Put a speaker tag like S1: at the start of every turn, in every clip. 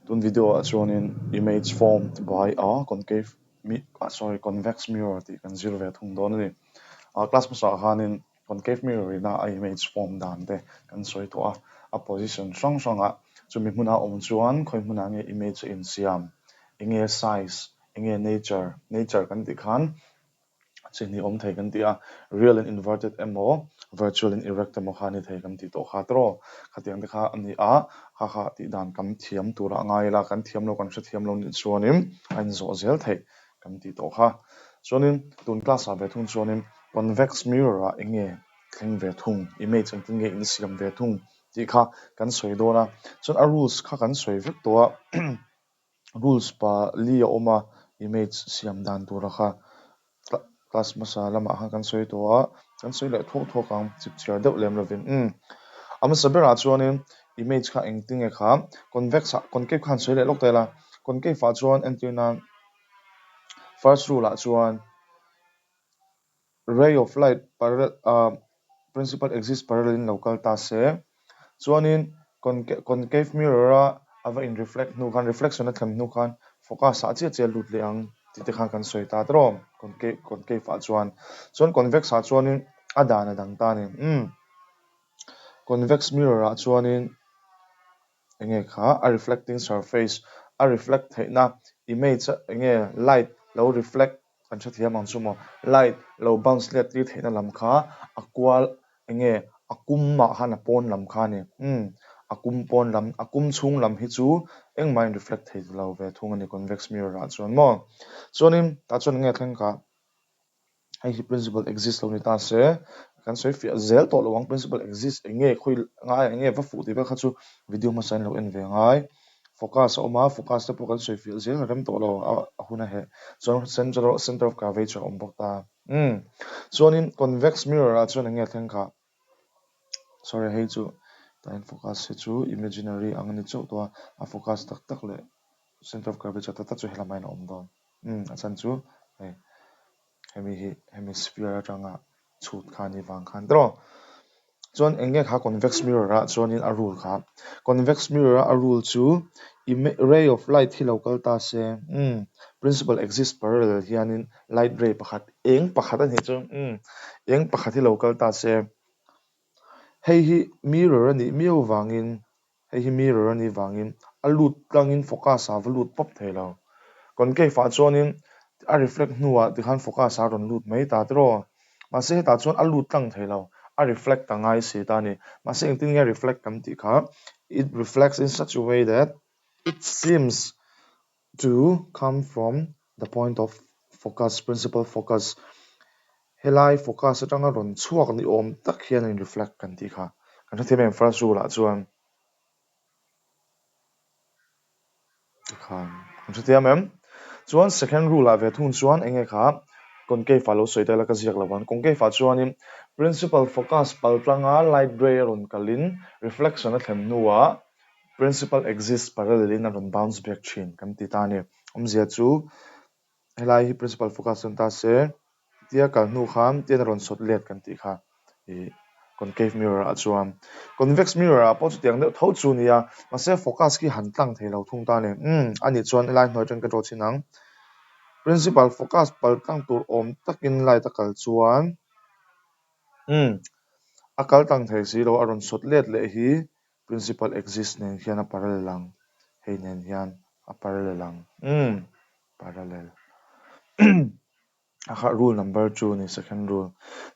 S1: Tun video ah chuanin image formed by a concave sorry convex mirror tih kan zir ve thung dawn a ni. Ah class hmasa ah khanin concave mirror ina a image form dan te kan sawi tawh a, a position hrang hrang ah chumi hmuna awm chuan khawi hmunah nge image a insiam, enge size, enge nature, nature kan tih khan Chi hnih awm thei kan ti a, real and inverted emaw, virtual and erect emaw kha a ni thei kan tih tawh kha tawh. Khatiang te kha a ni a, kha kha tih dan kan thiam turah a ngai ila, kan thiam lo kan hrethiam lo nih chuanin a inzawh zel theih kan tih tawh kha. Chuanin tun class ah ve thung chuanin convex mirror ah eng nge thleng ve thung, image engtin nge insiam ve thung tih kha kan sawi dawn a. Chuan a rules kha kan sawi vek tawh a. Rules pali a awm a, image siam dan tura kha class hmasa lamah khan kan sawi tawh a, kan sawi leh thuak thuak ang chip chhiar deuh lem lovin umm a hmasa berah chuanin image kha engtin nge kha convex ah concave khan sawi leh lawk ta ila concave ah chuan entir nan first rule ah chuan ray of light parallel ah principal axis parallel in lo kal ta se chuanin concave mirror a a va in reflect hnu khan reflection a thlen hnu khan focus ah chiah chiah a lut leh ang tih te khan kan sawi ta tawh concave concave ah chuan chuan convex ah chuanin a dan a dang ta a ni umm convex mirror ah chuanin enge kha a reflecting surface a reflect theihna image enge light lo reflect Kan hrethiam ang chu maw? Light lo bounce let tir theihna lam kha a kual enge a kum mah khan a pawn lam kha a ni. Umm a kum pawn lam a kum chhung lam hi chu engmah in reflect thei lo ve thung a ni convex mirror ah chuan maw? Chuanin tah chuan enge thleng kha hei hi principle exist lo ni ta se kan sawi fiah zel tawh lo ang principle exist enge khawi ngai enge va fuh tih vel kha chu video hmasa in lo en ve ngai. Focus a awm a, focus te pawh kan sawi fiah zel a rem tawh lo a a hun a heh. Chuan center center of curvature a awm bawk ta. Umm. Chuanin convex mirror ah chuan eng nge a thleng khah? Sorry hei chu tain focus hi chu imaginary ang a ni chauh tawh a, a focus tak tak leh center of curvature tak tak chu helamah hian a awm dawn. Umm a chhan chu hei hemi hi hemi sphere atanga chhut kha a nih vang khan tawh. Chuan eng nge kha convex mirror ah chuanin a rule kha. Convex mirror a a rule chu ray of light hi lo kal ta se umm principal axis parallel hianin light ray pakhat eng pakhat a nih chu umm eng pakhat hi lo kal ta se hei hi mirror a nih miau vangin Hei hi mirror a nih vangin a lut tlangin focus ah va lut pawp thei lo. Concave ah chuanin a reflect hnuah tikhan focus ah a rawn lut mai ta tiraw. Mahse hetah chuan a lut tlang thei lo, a reflect a ngai si ta a ni. Mahse engtin nge reflect kan tih kha it reflects in such a way that it seems to come from the point of focus, principal focus. Helai focus atanga rawn chhuak ni awm tak hian a in reflect kan tih kha. Kan hrethiam em first rule ah chuan tikhan kan hrethiam em? Chuan second rule ah ve thung chuan eng nge kha concave ah lo sawi ta ila ka ziak lo ang. Concave ah chuanin principal focus pal tlanga light ray a rawn kalin reflection a thlen hnuah principal axis parallel in a rawn bounce back thin kan ti ta a ni. Awmzia chu Helai hi principal focus chuan ta se tia kal hnu khan tian a rawn sawt let kan tih kha ih concave mirror ah chuan convex mirror ah pawh chutiang deuh tho chu a ni a mahse focus khi han tlang thei lo thung ta a ni umm a nih chuan helai hnuai atang ka draw chhin ang principal focus pal tlang tur awm takin light a kal chuan umm a kal tlang thei si lo a rawn sawt let leh hi principal axis nen hian a parallel ang hei nen hian a parallel ang umm. Parallel a kha rule number 2 a ni second rule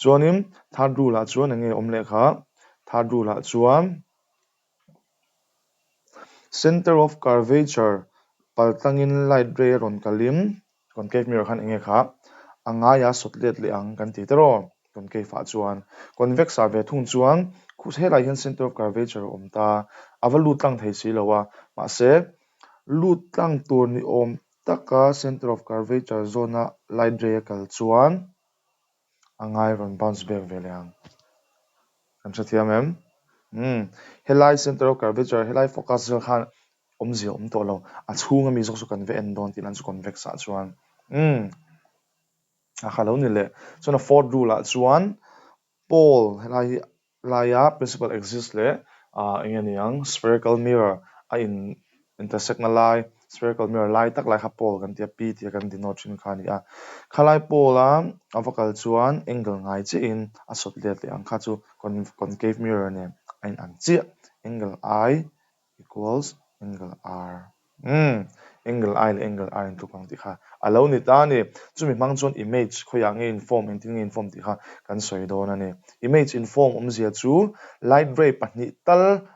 S1: chuanin third rule ah chuan eng nge awm leh kha third rule ah chuan center of curvature pal tlangin light ray a rawn kalin concave mirror khan eng nge kha a ngaia sawt let leh ang kan ti ta rawh concave ah chuan convex ah ve thung chuan helai hian center of curvature a awm ta a va lut tlang thei si lo a mahse Lut tlang tur ni awm taka center of curvature zawn a light ray a kal chuan a ngai rawn bounce back ve leh ang. Kan hrethiam em? Umm helai center of curvature helai focus vel khan awmzia awm tawh lo a chhung ami zawk chu kan va en dawn tih lan chu convex ah chuan umm a kha lo ni leh. Chuan a fourth rule ah chuan pole helai hi laia principal axis leh ah eng nge ni ang spherical mirror a in. intersect na lai spherical mirror lai tak lai kha pole kan tia p tia kan denote thin kha a ni a. Khalai pole a a va kal chuan angle ngai chiah in a sawt let leh ang kha chu concave mirror nen a in ang chiah angle I equals angle R umm angle I leh angle R in tluk ang tih kha a lo ni ta a ni. Chumi hmang chuan image khawiah nge in form engtin nge in form tih kha kan sawi dawn a ni. Image in form awmzia chu light ray pahnih tal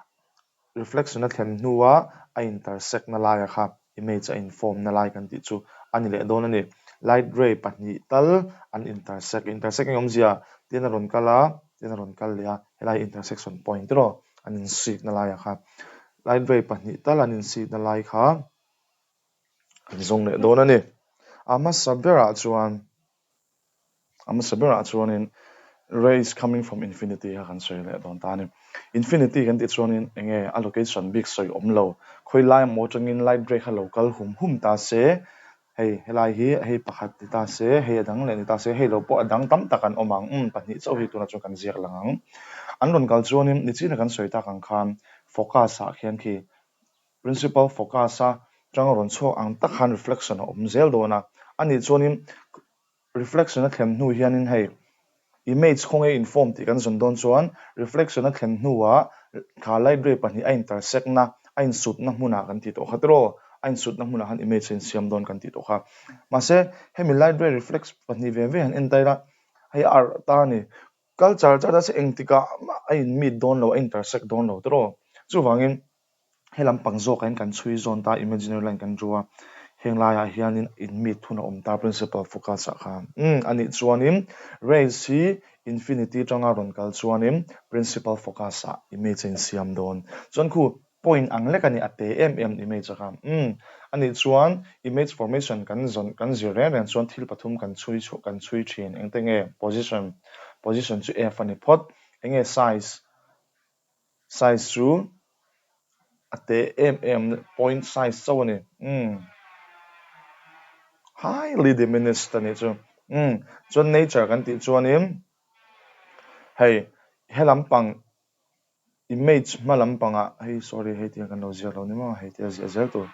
S1: Reflection a thlen hnua a intersect na laia kha image a inform na lai kan tih chu a ni leh dawn a ni. Light ray pahnih tal an intersect, intersect eng awmzia tin a rawn kal a, tin a rawn kal leh a, helai intersection point tiraw an insik na laia kha light ray pahnih tal an insik na lai kha an zawng leh dawn a ni. A hmasa berah chuan. A hmasa berah chuanin rays coming from infinity kha kan sawi leh dawn ta a ni. Infinity kan tih chuanin eng nge a location bik sawi awm lo. Khawi lai maw atangin light ray kha lo kal hum hum ta se, hei helai hi hei pakhat ni ta se, hei a dang leh ni ta se, hei lo pawh a dang tam tak an awm ang. Umm pahnih chauh hi tunah chuan kan ziak lang ang. An rawn kal chuanin nichina kan sawi tak ang khan focus ah khian khi Principal focus a tang rawn chhuak ang tak khan reflection a awm zel dawn a, anih chuanin reflection a thlen hnu hianin hei image khawnge in form tih kan zawn dawn chuan reflection a thlen hnuah kha light ray pahnih a intersect na a insutna hmunah kan tih tawh kha tiraw a insutna hmunah khan image a insiam dawn kan tih tawh kha. Mahse hemi light ray reflex pahnih ve ve han en ta ila hei a arh ta a ni. Kal char char ta se engtikah mah a in meet dawn lo a intersect dawn lo tiraw chuvangin He lampang zawkah hian kan chhui zawn ta imaginary line kan draw a, heng laiah hianin in meet hun a awm ta principal focus ah khan. Umm anih chuanin rays hi infinity atanga rawn kal chuanin principal focus ah image a insiam dawn. Chuan khu point ang lek a ni a te em em image a kha. Umm anih chuan image formation kan zawn kan zir reng reng chuan thil pathum kan chhui chhuah kan chhui thin engte nge position position chu f a ni phawt enge size Size chu a te em em point size chauh a ni umm highly diminished a nih chu umm chuan nature kan tih chuanin hei he lampang image hma lampangah hei sorry hei tiang kan lo ziak lo ni maw hei tia ziah zel tur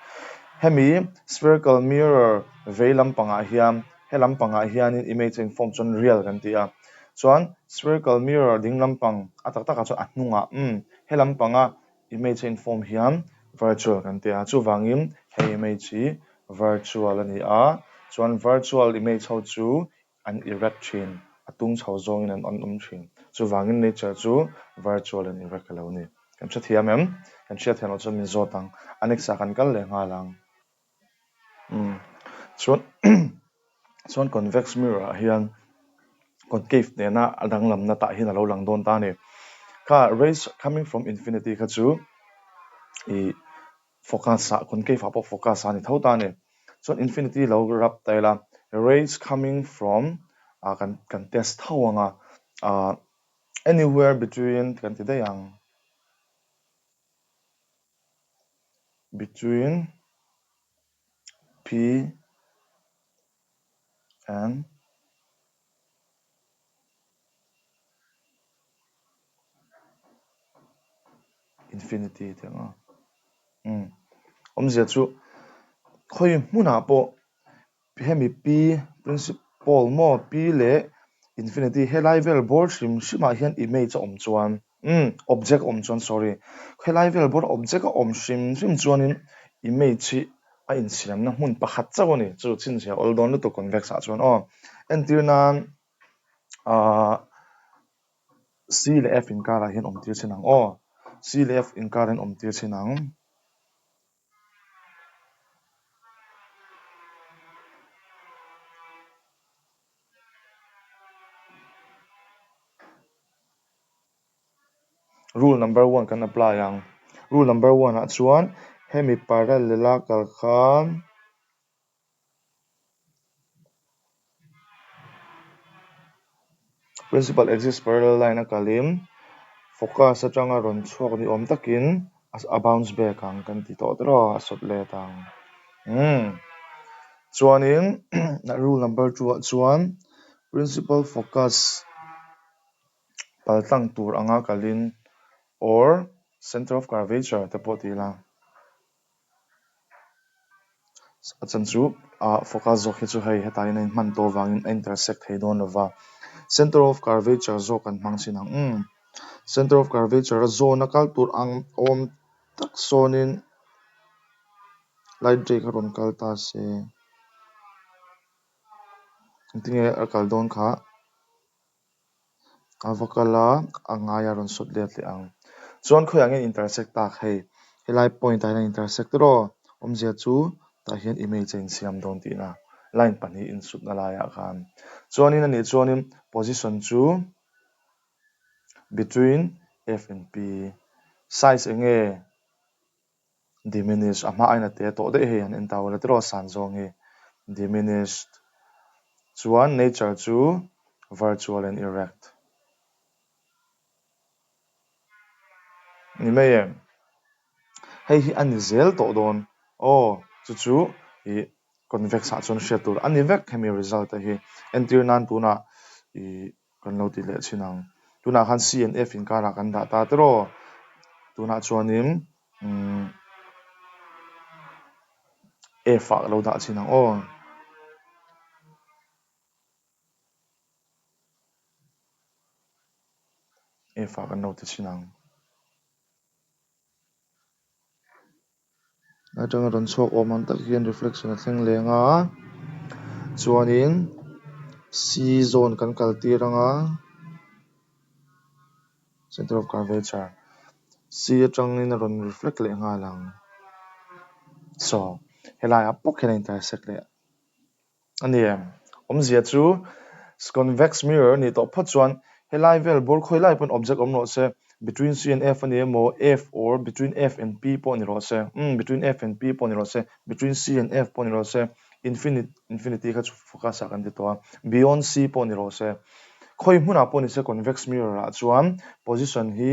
S1: hemi spherical mirror vei lampangah hian he lampangah hianin image a in form chuan real kan ti a. Chuan spherical mirror ding lampang a tak takah chuan a hnungah umm he lampanga image a in form hian virtual kan ti a chuvangin he image hi virtual a ni a chuan virtual image ho chu an erect thin a tung chho zawngin an awm thin chuvangin nature chu virtual and erect a lo ni. Kan hrethiam em? Kan hriat thiam loh chuan min zawt ang. A next ah kan kal leh nghal ang. Umm chuan chuan convex mirror ah hian concave nena a danglamna tah hian a lo lang dawn ta a ni. Kha rays coming from infinity kha chu ih focus ah concave ah pawh focus ah a ni tho ta a ni. Chuan infinity lo rap ta ila rays coming from ah kan kan test tho ang a ah anywhere between kan ti daih ang. Between P and infinity tih ang a. Umm awmzia chu khawi hmunah pawh Hemi P principal maw P leh infinity helai vel bawr hrim hrimah hian image a awm chuan umm object a awm chuan sorry helai vel bawr object a awm hrim hrim chuanin image hi a insiamna hmun pakhat chauh a ni chu chhinchhiah awl dawn lutuk convex ah chuan aw entir nan ahh C leh F inkarah hian awm tir chin ang aw C leh F inkarah hian awm tir chin ang. Rule number one kan apply ang. Rule number one ah chuan hemi parallel a kal khan Principal axis parallel line a kalin focus atanga rawn chhuak ni awm takin a bounce back ang kan ti tawh tawh a, a sawt let ang. Umm chuanin rule number two ah chuan principal focus paltlang tur anga kalin or center of curvature te pawh ti ila. A chan chu ah focus zawk hi chu hei hetah hian a inhman tawh avangin a intersect thei dawn lo va. Center of curvature zawk kan hmang chin ang. Umm center of curvature a zawn a kal tur ang awm tak sawnin light ray kha rawn kal ta se. Engtinge a kal dawn kha? A va kal a, a ngai a rawn sawt let leh ang. Chuan khawiah nge intersect tak hei? Helai point ah hian a intersect tiraw? Awmzia chu tah hian image a insiam dawn tihna, line pahnih insutna laiah khan. Chuanin anih chuanin position chu between F and P. Size eng nge diminish a hma aiin a te tawh daih hei han en ta ula tiraw san zawng hi diminished chuan nature chu virtual and erect ni mai em hei hi a ni zel tawh dawn aw chu chu ih convex ah chuan hriat tur a ni vek hemi result te hi entir nan tunah ih Kan lo ti leh thin ang. Tunah khan C and F inkarah kan dah ta tiraw? Tunah chuanin umm F ah ka lo dah thin ang aw. F ah kan lo ti thin ang. Atanga rawn chhuak awm ang tak hian reflection a thleng leng a chuanin C zawn kan kal tir ang a center of curvature C atangin a rawn reflect leh nghal ang saw helaiah bawk hian a intersect leh a ni em awmzia chu convex mirror a nih tawh phawt chuan helai vel bawr khawi lai pawn object awm rawh se between C and F a ni emaw F or between F and P pawh ni rawh se umm between F and P pawh ni rawh se between C and F pawh ni rawh se infinite infinity kha chu focus ah kan ti tawh a beyond C pawh ni rawh se khawi hmunah pawh ni se convex mirror ah chuan position hi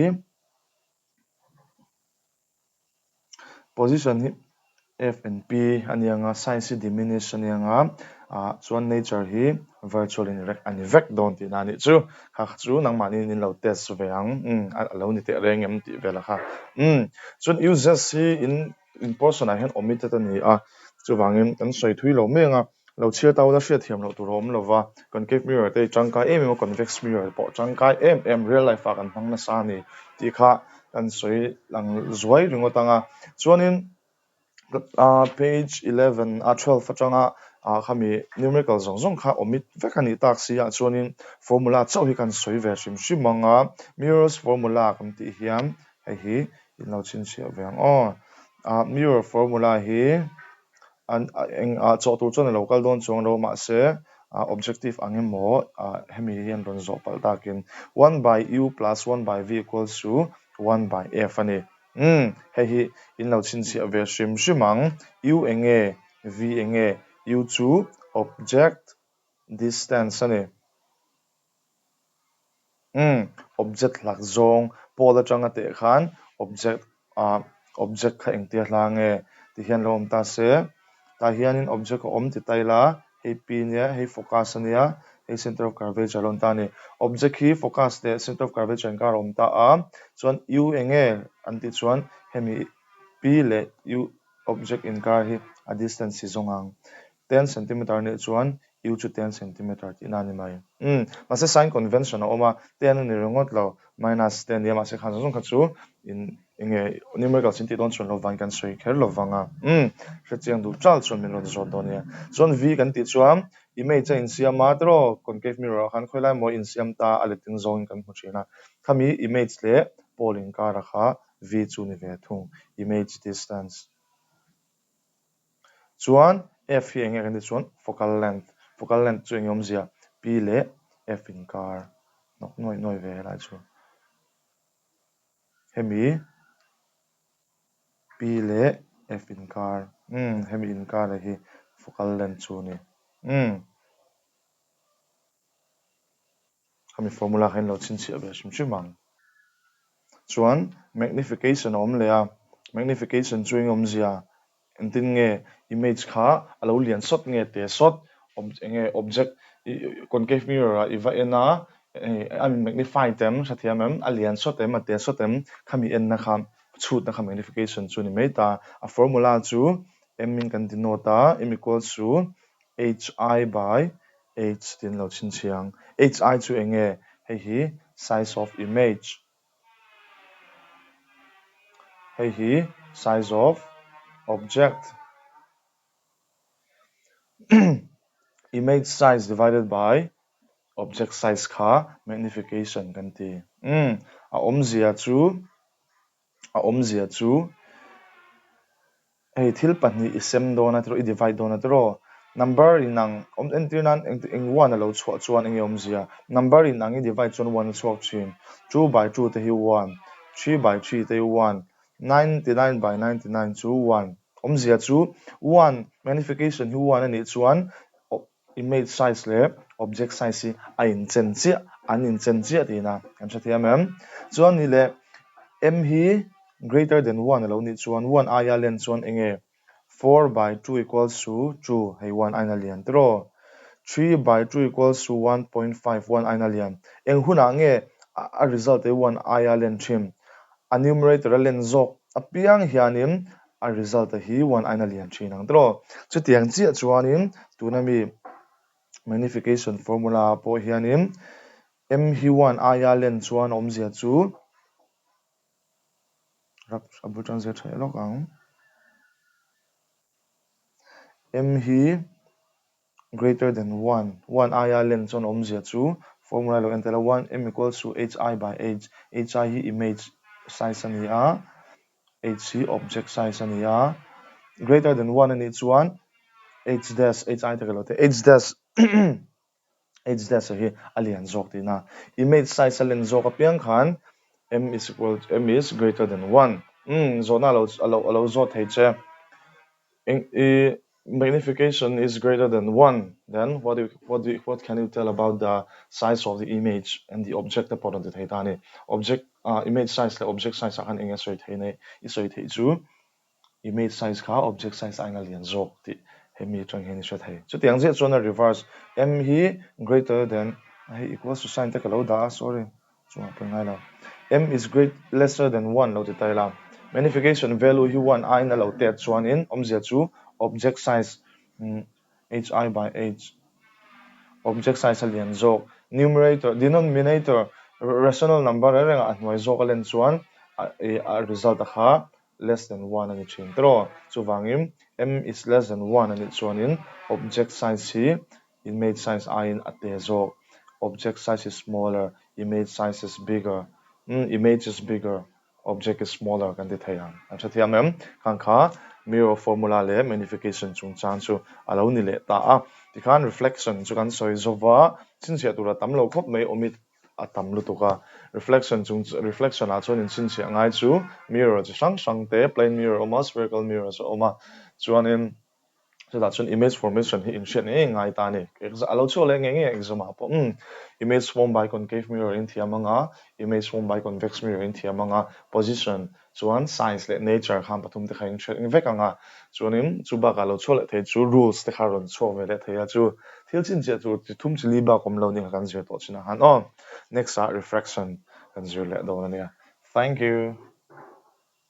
S1: Position hi F and P a ni ang a, size hi diminish a ni ang a, ah chuan nature hi virtual in erect a ni vek dawn tihna a nih chu. Kha kha chu nangmahni in lo test ve ang, umm a lo ni teh reng em tih vel a kha. Umm chuan uses hi in in portion ah hian omitted a ni a, chuvangin kan sawi thui lo mai ang a, lo chhiar ta ula hriatthiam loh tur a awm lo va, concave mirror te hi tangkai em em a, convex mirror pawh tangkai em em real life ah kan hmang nasa a ni tih kha kan sawi lang zuai ringawt ang a. Chuanin ah page 11 ah 12 atanga ah khami numerical zawng zawng kha omit vek a nih tak si ah chuanin formula chauh hi kan sawi ve hrim hrim ang a, mirrors formula kan tih hian hei hi in lo chhinchhiah ve ang aw. Ah mirror formula hi an eng ah chawh tur chuan a lo kal dawn chuang lo mahse ah objective ang emaw ah hemi hian rawn zawh palh takin one by u plus one by v equals to one by f a ni. Umm hei hi in lo chhinchhiah ve hrim hrim ang u eng nge v eng nge u chu object distance a ni. Umm object hlak zawng pole atanga teh khan object ah object kha engtia hla nge ti hian lo awm ta se tah hianin object a awm ti ta ila hei p nia hei focus ania hei center of curvature a lo awm ta a ni object hi focus leh center of curvature inkar a awm ta a chuan u eng nge an tih chuan hemi p leh u object inkar hi a distance hi zawng ang 10 centimeter nih chuan U chu 10 centimeter tihna a ni mai. Umm, mahse sign convention a awm a, ten a ni ringawt lo, minus te a ni a, mahse khan zawng zawng kha chu in eng nge numerical sin tih dawn chuan lo vang kan sawi kher lo vang a. Umm, hrechiang duh chal chuan min rawn zawt dawn nia. Chuan V kan tih chuan image a insiam a, tiraw concave mirror ah khan khawi lai maw insiam ta a letting zawngin kan hmu thin a, khami image leh pole inkara kha V chu ni ve thung, image distance. Chuan F hi eng nge kan tih chuan focal length, focal length chu eng nge awmzia P leh F inkar hnawk nuai nuai ve helai chu hemi P leh F inkar umm hemi inkar ah hi focal length chu a ni umm khami formula kha in lo chhinchhiah ve hrim hrim ang. Chuan magnification a awm leh a, magnification chu eng awmzia engtin nge image kha a lo lian sawt nge te sawt eng nge object concave mirror ah i va en a a in magnify tem hrethiam em a lian sawt em a te sawt em khami enna kha chhutna kha magnification chu a ni mai ta a formula chu M in kan denote a, M equals to HI by H tiin lo chhinchhiah ang. HI chu eng nge? Hei hi size of image. Hei hi size of object. Image size divided by object size kha magnification kan ti. Umm a awmzia chu a awmzia chu hei thil pahnih i sem dawn a tiraw i divide dawn a tiraw number inang awm entir nan eng one a lo chhuah chuan eng nge awmzia number inang i divide chuan one a chhuak thin two by two te hi one three by three te hi one 99 by 99 chu one awmzia chu one magnification hi one a nih chuan image size leh object size hi a inchen chiah an inchen chiah tihna kan hre thiam em? Chuan nih leh m hi greater than one a lo nih chuan one aia len chuan eng nge 4 by 2 equals to 2 hei one aina lian tiraw 3 by 2 equals to 1.5 one aina lian eng hunah nge a result hi one aia len thin A numerator a len zawk apiang hianin a result a hi one aina lian thin ang tiraw. Chutiang chiah chuanin tuna mi magnification formula ah pawh hianin m hi one aia len chuan a awmzia chu rap a bul tan zir theih lawk ang. M hi greater than one, one aia len chuan awmzia chu formula lo en tel a, one m equals to hi by h, hi hi image size a ni a, h hi object size a ni a, greater than one a nih chuan h dash, hi te ka lo ti, h dash h dash hi a lian zawk tihna, image size a len zawk apiang khan m is equal m is greater than one, umm zawhna a lo a lo zawt thei che. Eng i magnification is greater than one then what do what do what can you tell about the size of the image and the object te pawh rawn ti thei ta a ni. Object ah image size leh object size ah khan eng nge sawi theih nei i sawi theih chu image size kha object size aiin a lian zawk tih hemi atang hian i hre thei. Chutiang ziah chuan a reverse m hi greater than hei equals to sign te ka lo dah a sorry. Chungah pawh ngai lo. M is great lesser than one lo ti ta ila. Magnification value hi one aiin a lo tet chuanin awmzia chu object size hi by h object size a lian zawk numerator denominator rational number reng rengah a hnuai zawk a len chuan a result a kha less than one a ni thin tiraw. Chuvangin m is less than one a nih chuanin object size hi Image size aiin a te zawk, Object size is smaller, image size is bigger, umm image is bigger, object is smaller kan ti thei ang. An hrethiam em? Khang kha mirror formula leh magnification chungchang chu a lo ni leh ta a. Tikhan reflection chu kan sawi zova, chhinchhiah tur a tam lo khawp mai awmit a tam lutuk a. Reflection chung reflection ah chuan inchhinchhiah ngai chu mirror chi hrang hrang te, plane mirror a awm a, spherical mirrors a awm a, chuanin Chutah chuan image formation hi inhriat ngei ngai ta a ni. A lo chhuak leh ngei ngei exam ah pawh umm image form by concave mirror in thiam anga, image form by convex mirror in thiam anga, position chuan size leh nature khan pathum te kha inhriat vek anga, chuanin chu bakah lo chhuak leh thei chu rules te kha rawn chhuak ve leh thei a chu thil chinchiah tur chi thum chi li bak awm lo nia kan zir tawh chin ah khan aw. Next ah refraction kan zir leh dawn a nia. Thank you.